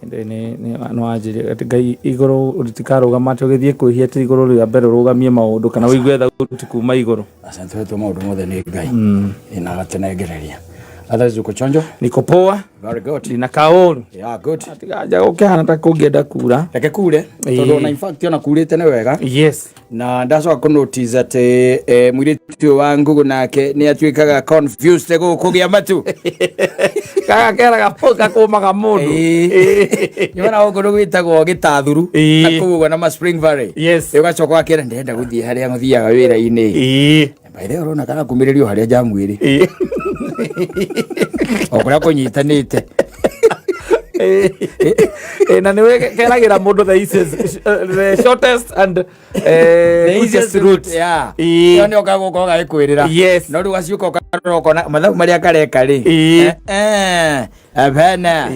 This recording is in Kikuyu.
Nĩ wanjĩria atĩ Ngai igũrũ rĩtikarũgama atĩ ũgĩthiĩ kwĩhia atĩ igũrũ rĩa mbere ũrũgamie maũndũ kana ũigue thauti kuma igũrũ. Asante, wetu maũndũ mothe nĩ Ngai na agatũnengereria. Otherwise uko chonjo? Niko poa. Very good. Ndina kaũru. Yeah, good. Tiganja gũkĩhana ta kũngĩenda kura. Reke kure tondũ ona in fact ona kurĩte nĩ wega. Na ndacoka kũ notice atĩ mũirĩtu ũyũ wa Ngugu nake nĩ atuĩkaga confused gũkũ gĩa matu. Kaga keraga gakũmaga mũndũ. Nĩwona gũkũ nĩ gwĩtagwo gĩtathuru na kũu ũguo na ma Spring Valley. Ũgacoka ũgakĩra ndĩrenda gũthiĩ harĩa ngũthiaga wĩra-inĩ. By the way ũrona karakumĩrĩrio harĩa jamu ĩrĩ. O kũrĩa kũnyitanĩte. Ĩ, na nĩwe keragĩra mũndũ the easiest, the shortest and The quickest easiest route. Yeah. Ĩyo nĩyo kagũka ũgagĩkwĩrĩra. No rĩu gaciũka ũkarora ũkona mathabu marĩa kareka rĩ. Hapana.